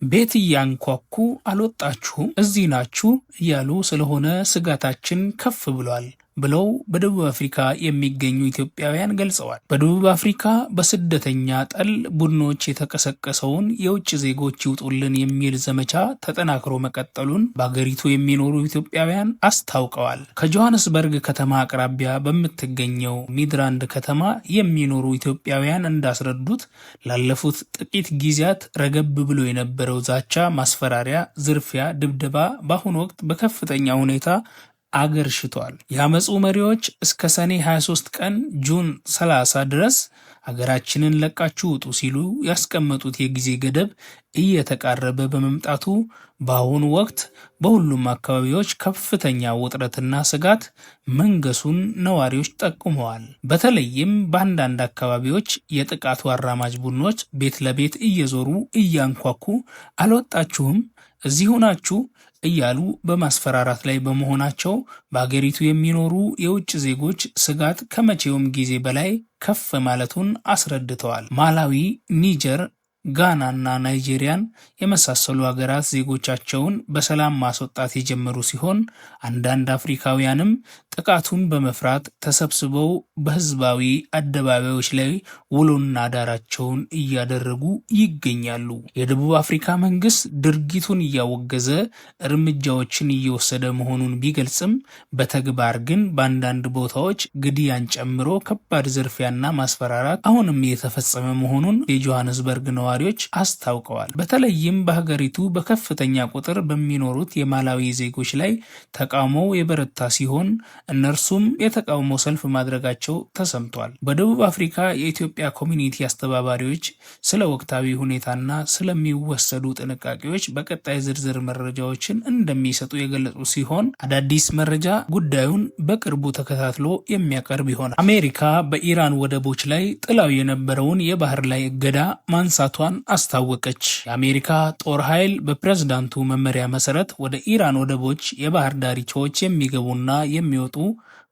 ቤት እያንኳኩ አልወጣችሁም፣ እዚህ ናችሁ እያሉ ስለሆነ ስጋታችን ከፍ ብሏል ብለው በደቡብ አፍሪካ የሚገኙ ኢትዮጵያውያን ገልጸዋል። በደቡብ አፍሪካ በስደተኛ ጠል ቡድኖች የተቀሰቀሰውን የውጭ ዜጎች ይውጡልን የሚል ዘመቻ ተጠናክሮ መቀጠሉን በአገሪቱ የሚኖሩ ኢትዮጵያውያን አስታውቀዋል። ከጆሃንስበርግ ከተማ አቅራቢያ በምትገኘው ሚድራንድ ከተማ የሚኖሩ ኢትዮጵያውያን እንዳስረዱት ላለፉት ጥቂት ጊዜያት ረገብ ብሎ የነበረው ዛቻ፣ ማስፈራሪያ፣ ዝርፊያ፣ ድብደባ በአሁኑ ወቅት በከፍተኛ ሁኔታ አገርሽቷል። የአመፁ መሪዎች እስከ ሰኔ 23 ቀን June 30 ድረስ ሀገራችንን ለቃችሁ ውጡ ሲሉ ያስቀመጡት የጊዜ ገደብ እየተቃረበ በመምጣቱ በአሁኑ ወቅት በሁሉም አካባቢዎች ከፍተኛ ውጥረትና ስጋት መንገሱን ነዋሪዎች ጠቁመዋል። በተለይም በአንዳንድ አካባቢዎች የጥቃቱ አራማጅ ቡድኖች ቤት ለቤት እየዞሩ እያንኳኩ አልወጣችሁም፣ እዚሁ ናችሁ እያሉ በማስፈራራት ላይ በመሆናቸው በአገሪቱ የሚኖሩ የውጭ ዜጎች ስጋት ከመቼውም ጊዜ በላይ ከፍ ማለቱን አስረድተዋል። ማላዊ፣ ኒጀር፣ ጋና እና ናይጄሪያን የመሳሰሉ ሀገራት ዜጎቻቸውን በሰላም ማስወጣት የጀመሩ ሲሆን አንዳንድ አፍሪካውያንም ጥቃቱን በመፍራት ተሰብስበው በህዝባዊ አደባባዮች ላይ ውሎና አዳራቸውን እያደረጉ ይገኛሉ። የደቡብ አፍሪካ መንግስት ድርጊቱን እያወገዘ እርምጃዎችን እየወሰደ መሆኑን ቢገልጽም በተግባር ግን በአንዳንድ ቦታዎች ግድያን ጨምሮ ከባድ ዝርፊያና ማስፈራራት አሁንም እየተፈጸመ መሆኑን የጆሃንስበርግ ነዋሪዎች አስታውቀዋል። በተለይም በሀገሪቱ በከፍተኛ ቁጥር በሚኖሩት የማላዊ ዜጎች ላይ ተቃውሞው የበረታ ሲሆን እነርሱም የተቃውሞ ሰልፍ ማድረጋቸው ተሰምቷል። በደቡብ አፍሪካ የኢትዮጵያ community አስተባባሪዎች ስለ ወቅታዊ ሁኔታና ስለሚወሰዱ ጥንቃቄዎች በቀጣይ ዝርዝር መረጃዎችን እንደሚሰጡ የገለጹ ሲሆን አዳዲስ መረጃ ጉዳዩን በቅርቡ ተከታትሎ የሚያቀርብ ይሆናል። አሜሪካ በኢራን ወደቦች ላይ ጥላው የነበረውን የባህር ላይ እገዳ ማንሳቷን አስታወቀች። የአሜሪካ ጦር ኃይል በፕሬዝዳንቱ መመሪያ መሰረት ወደ ኢራን ወደቦች፣ የባህር ዳርቻዎች የሚገቡና የሚወጡ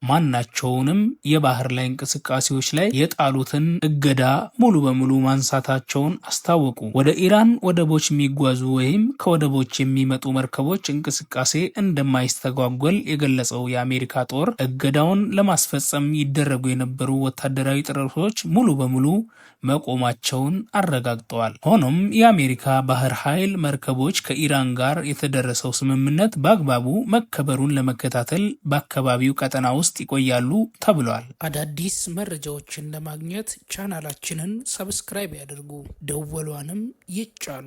ማናቸውንም የባህር ላይ እንቅስቃሴዎች ላይ የጣሉትን እገዳ ሙሉ በሙሉ ማንሳታቸውን አስታወቁ። ወደ ኢራን ወደቦች የሚጓዙ ወይም ከወደቦች የሚመጡ መርከቦች እንቅስቃሴ እንደማይስተጓጎል የገለጸው የአሜሪካ ጦር እገዳውን ለማስፈጸም ይደረጉ የነበሩ ወታደራዊ ጥረቶች ሙሉ በሙሉ መቆማቸውን አረጋግጠዋል። ሆኖም የአሜሪካ ባህር ኃይል መርከቦች ከኢራን ጋር የተደረሰው ስምምነት በአግባቡ መከበሩን ለመከታተል በአካባቢው ቀጠና ውስጥ ይቆያሉ ተብሏል። አዳዲስ መረጃዎችን ለማግኘት ቻናላችንን subscribe ያድርጉ፣ ደወሏንም ይጫኑ።